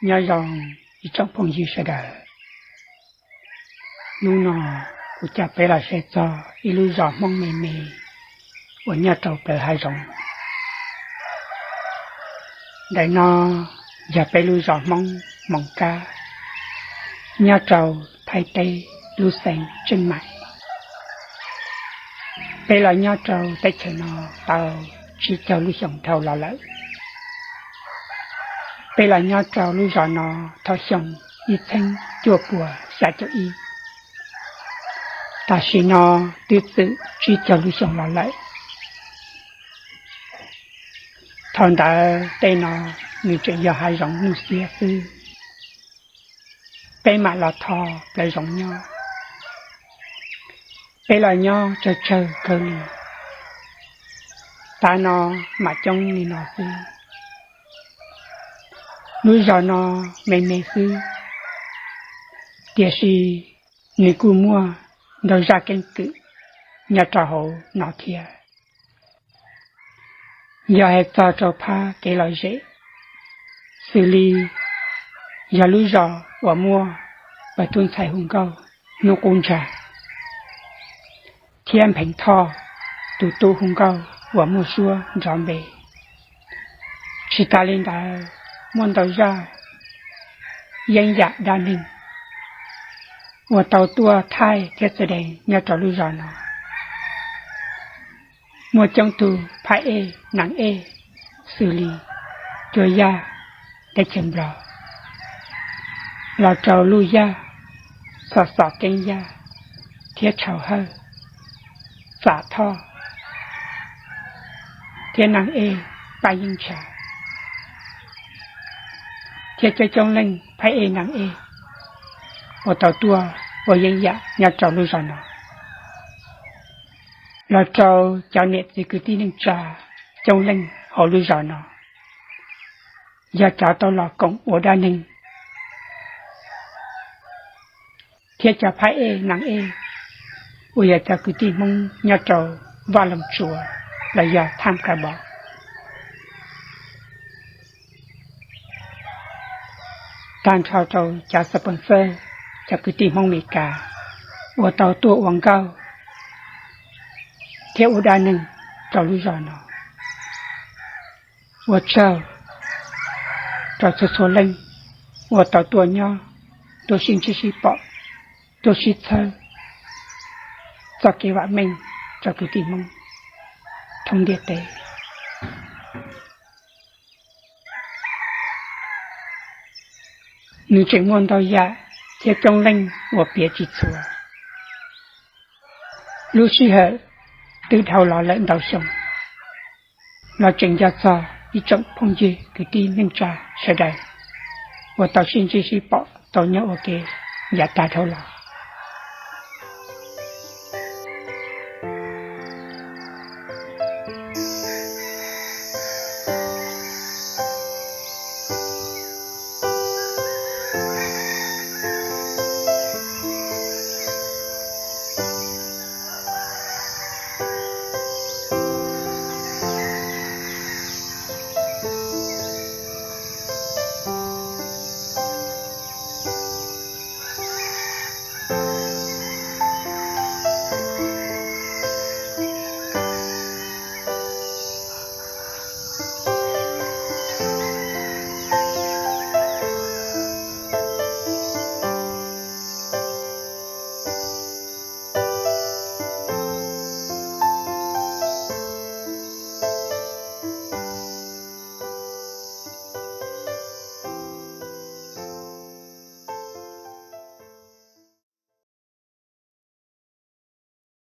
Nyob zoo ib tsoom phooj ywg sawv daws. Hnub no kuv coj peb los saib txog ib lub zos Hmoob me me uas nyob rau plawv hav zoov. Ntawm no yog peb lub zos Hmoob Moos Kab, nyob rau Thaib teb lub xeev Tseej Maim. Peb los nyob rau teb chaws no tau tsib caug lub xyoo dhau los lawm. Peb los nyob rau lub zos no thaum xyoo ib txheeb cuaj puas xya caum ib. Tam sim no twb txwm tsib caug lub xyoo los lawm. Thaum ntawd tej no nws tseem yog hav zoov nuj xiab xwb. Peb mam los tho plawv zoov nyob. Peb los nyob tsawg tsawg kawg li, tav no mam coob li no xwb. Lub zos no me me xwb, tiam sis nws kuj muaj ntau zaj keeb kwm nyob rau hauv no thiab. Yog hais txog rau phab kev lom zem, xws li yog lub zos uas muaj pawg tub ntxhais hu nkauj Hnub Qub Ntsag thiab Npheev Thoj tus tub hu nkauj uas muaj suab nrov npe. Tsis tas li ntawd, muaj ntau zaj yeeb yam dab neeg uas tau tuaj thaij thiab txawj deev nyob rau lub zos no. Muaj coob tug phab ej nees ej, xws li Cuab Yaj teb chaws Nplog, los rau Luj Yaj, Xov Xov Keeb Yaj thiab Tshauv Hawj, Txam Thoj thiab nees ej Paj Yeej Ntsha, thiab coob coob leej phab ej nees ej uas tau tuaj ua yeeb yam nyob rau lub zos no, los rau cov niam txiv kwv tij neej tsa coob leej hauv lub zos no, yog cov tau los koom ua dab neeg, thiab cov phab ej nees ej uas yog cov kwv tij Hmoob nyob rau Vaj Loog Tsuas los yog Tham Ka Bos. Tag nrho rau cov sponsor, cov kwv tij Hmoob Amelikas uas tau tuaj ua nkauj thiab ua dab neeg rau lub zos no. Ua tsaug rau txhua txhua leej uas tau tuaj nyob, tuaj sib ntsib sib pom, tuaj sib txhawb txoj kev vam meej rau kwv tij Hmoob thoob ntiaj teb. Nws tseem muaj ntau yam thiab coob leej uas piav tsis txhua. Lub sij hawm twb dhau los lawm ntau xyoo, los tseem nco txog ib tsoom phooj ywg kwv tij neej tsa sawv daws uas tau sib ntsib sib pom tau nyob ua ke yav tag dhau los.